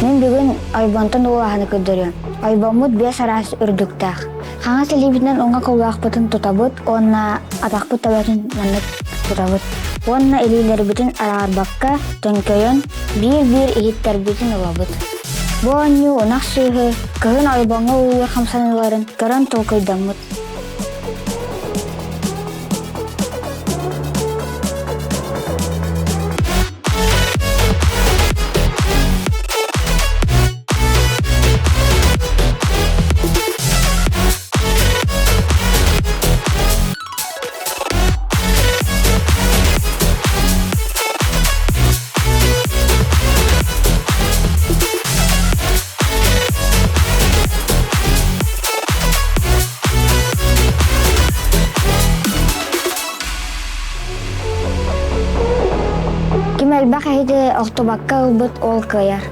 Мин бүгүн ойбонтон уулааһыны көрдөрүөм. Ойбоммут биэс араас үрдүктээх. Хаҥас илиибитинэн уҥа кулгаахпытын тутабыт уонна атахпыт төбөтүн маннык тутабыт. Уонна илиилэрбитин араарбакка төҥкөйөн биир-биир иһиттэрбитин ылабыт. Бу оонньуу ынах сүөһү кыһын ойбоҥҥо уулуур хамсаныыларын көрөн толкуйдаммыт. Ким элбэх иһити охтубакка ылбыт ол кыайар.